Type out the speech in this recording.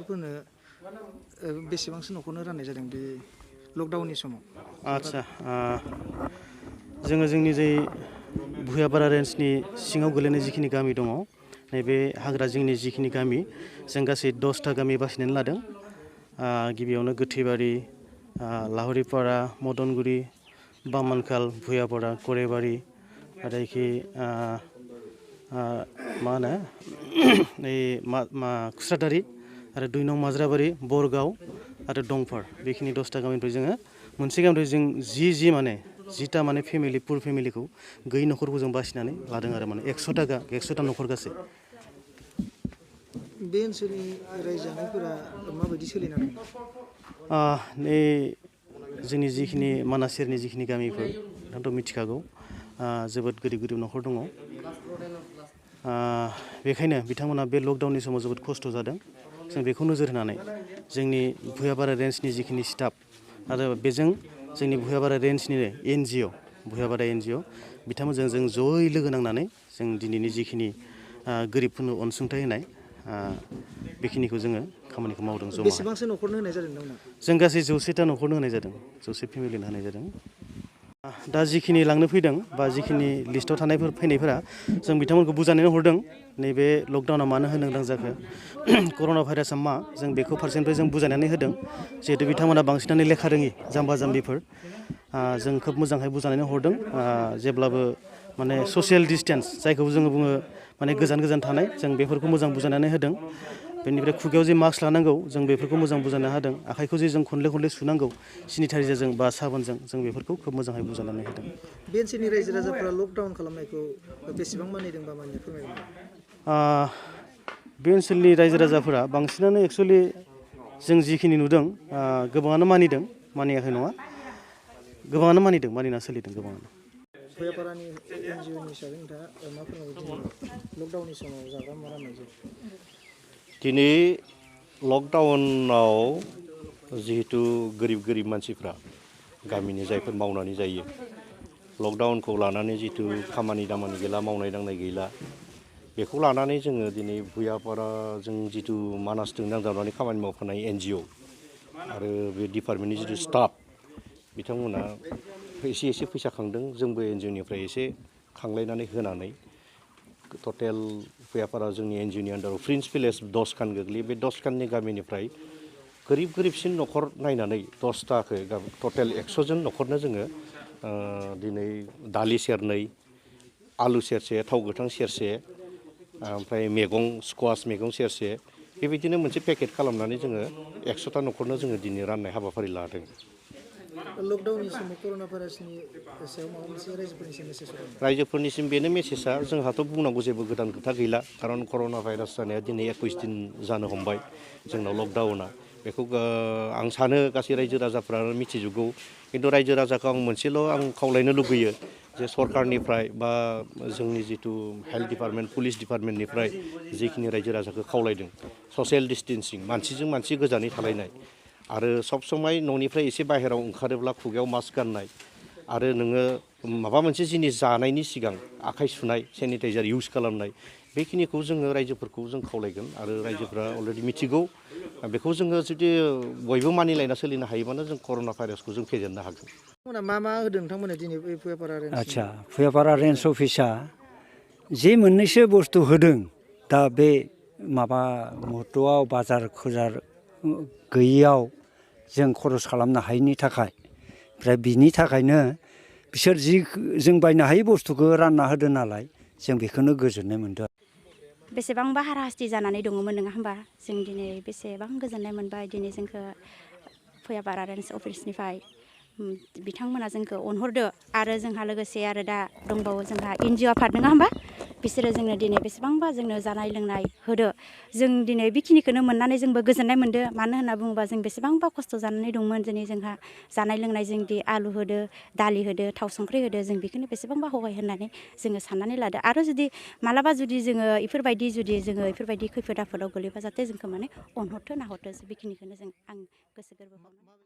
न'खरफोरनो बेसेबांसो न'खरनो राननाय जादों बे लकडाउननि समाव? आदसा जोङो जोंनि जे भुयापारा रेन्जनि सिङाव गोलैनाय जिखिनि गामि दङ नैबे हाग्रा जिंनि जिखिनि गामि जों गासै 10टा गामि बासिनानै लादों। गिबियावनो गोथैबारि, लाहुरिपारा, मदनगुरि, बामोनखाल, भुयापारा, करेबारि आरो एखि मा होनो खुस्रादारि आरो 2 नं माज्राबारि, बरगाव आरो दंफार बेखिनि 10टा गामिनिफ्राय जोङो मोनसे गामिनिफ्राय जों 10टा माने फेमिलि पुर फेमिलिखौ गैयै न'खरखौ जों बासिनानै लादों आरो माने 100टा न'खर गासै। बे ओनसोलनि रायजो जानायफोरा माबायदि सोलिना दं? नै जोंनि जिखिनि मानास सेरनि जिखिनि गामिफोर नोंथाङाथ' मिथिखागौ जोबोद गोरिब न'खर दङ। बेखायनो बिथांमोना बे लकडाउननि समाव जोबोद खस्थ' जादों। जों बेखौ नोजोर होनानै जोंनि भुयापारा रेन्जनि जिखिनि स्टाफ आरो बेजों जोंनि भुयापारा रेन्जनिनो NGO भुयापारा NGO बिथांमोनजों जों जयै लोगो नांनानै जों दिनैनि जिखिनि गोरिबफोरनो अनसुंथाइ होनाय बेखिनिखौ जोङो खामानिखौ मावदों जमा। बेसेबांसो न'खरनो होनाय जादों नोंथांमोना? जों गासै 100टा न'खरनो होनाय जादों, 100 फेमिलिनो होनाय जादों। दा जिखिनि लांनो फैदों बा जिखिनि लिस्टआव फैनायफोरा जों बिथांमोनखौ बुजायनानै हरदों नैबे लकडाउना मानो होनो गोनां जाखो, कर'ना भाइरासआ मा जों बेखौ फारसेनिफ्राय जों बुजायनानै होदों। जिहेतु बिथांमोना बांसिनानो लेखा रोङि जाम्बा जाम्बिफोर जों खोब मोजाङै बुजायनानै हरदों। जेब्लाबो माने ससियेल डिसटेन्स जायखौ जोङो बुङो माने गोजान थानाय जों बेफोरखौ मोजां बुजायनानै होदों। बेनिफ्राय खुगायाव जे मास्क लानांगौ जों बेफोरखौ मोजां बुजायना होदों। आखाइखौ जे जों खनले सुनांगौ सेनिटाइजारजों बा साबोनजों जों बेफोरखौ खोब मोजाङै बुजायनानै होदों। बे ओनसोलनि रायजो राजाफोरा लकडाउन खालामनायखौ बेसेबां मानिदों बा मानिया फोरमायगोन? बे ओनसोलनि रायजो राजाफोरा बांसिनानो एक्सुवेलि जों जिखिनि नुदों गोबाङानो मानिदों, मानियाखै नङा। गोबाङानो मानिदों, मानिना सोलिदों गोबाङानो। भुयापारानि NGOनि हिसाबै नोंथाङा मा फोरमायो दिनै लकडाउननि समाव जाग्रा मुवा राननायजों? दिनै लकडाउनाव जिहेतु गोरिब मानसिफ्रा गामिनि जायफोर मावनानै जायो, लकडाउनखौ लानानै जितु खामानि दामानि गैला, मावनाय दांनाय गैला, बेखौ लानानै जोङो दिनै भुयापारा जों जितु मानासजों नांजाबनानै खामानि मावफानाय NGO आरो बे डिपार्टमेन्टनि जितु स्टाफ बिथांमोना एसे फैसा खांदों। जोंबो NGOनिफ्राय एसे खांलायनानै होनानै टटेल भुयापारा जोंनि NGOनि आन्दाराव प्रिन्स भिलेज 10 खान गोग्लैयो। बे 10 खाननि गामिनिफ्राय गोरिबसिन न'खर नायनानै 10टाखौ टटेल 100 जन न'खरनो जोङो दिनै दालि सेरनै, आलु सेरसे, थाव गोथां सेरसे, ओमफ्राय स्कुवास मैगं सेरसे, बेबायदिनो मोनसे पेकेट खालामनानै जोङो 100टा न'खरनो जोङो दिनै राननाय हाबाफारि लादों। लकडाउननि समाव कर'ना भाइरासनि सायाव माबा मोनसे रायजोफोरनिसिम मेसेज होदों? रायजोफोरनिसिम बेनो मेसेजआ, जोंहाथ' बुंनांगौ जेबो गोदान खोथा गैला। खारन कर'ना भाइरास जानाया दिनै 21 दिन जानो हमबाय जोंनाव लकडाउना। बेखौ आं सानो गासै रायजो राजाफ्रानो मिथिजोबगौ। खिन्थु रायजो राजाखौ आं मोनसेल' खावलायनो लुगैयो जे सरकारनिफ्राय बा जोंनि जितु हेल्थ डिपार्टमेन्ट, पुलिस डिपार्टमेन्टनिफ्राय जिखिनि रायजो राजाखौ खावलायदों ससियेल डिस्टेन्सिं, मानसिजों मानसि गोजानै थालायनाय आरो सब समाय न'निफ्राय एसे बाहेरायाव ओंखारोब्ला खुगायाव मास्क गाननाय आरो नोङो माबा मोनसे जिनिस जानायनि सिगां आखाइ सुनाय, सेनिटाइजार इउज खालामनाय, बेखिनिखौ जोङो रायजोफोरखौ जों खावलायगोन। आरो रायजोफ्रा अलरेडि मिथिगौ। बेखौ जोङो जुदि बयबो मानिलायना सोलिनो हायोबानो जों कर'ना भाइरासखौ जों फेजेननो हागोन। मा होदों नोंथांमोना दिनै भुयापारा रेन्जनि? आदसा, भुयापारा रेन्ज अफिसा जे मोननैसो बुस्थु होदों, दा बे माबा महत्तआव बाजार गैयियाव जों खरस खालामनो हायैनि थाखाय, ओमफ्राय बिनि थाखायनो बिसोर जि जों बायनो हायै बुस्थुखौ रानना होदों नालाय जों बेखौनो गोजोननाय मोनदों। बेसेबांबा हाराहास्थि जानानै दङमोन नङा होमबा? जों दिनै बेसेबां गोजोननाय मोनबाय दिनै जोंखौ भुयापारा रेन्ज अफिसनिफ्राय बिथांमोना जोंखौ अनहरदो। आरो जोंहा लोगोसे आरो दा दंबावो जोंहा NGO आफाद नङा होमबा? बिसोरो जोंनो दिनै बेसेबांबा जोंनो जानाय लोंनाय होदो। जों दिनै बेखिनिखौनो मोननानै जोंबो गोजोननाय मोनदो। मानो होनना बुङोबा जों बेसेबांबा खस्थ' जानानै दंमोन। दिनै जोंहा जानाय लोंनाय जोंदि आलु होदो, दालि होदो, थाव संख्रि होदो, जों बेखौनो बेसेबांबा हगाय होननानै जोङो साननानै लादो। आरो जुदि मालाबा जुदि जोङो इफोरबायदि खैफोद आफोदाव गोलैबा जाहाथे जोंखौ माने अनहरथो नाहरथो, बेखिनिखौनो आं गोसो गोरबोआव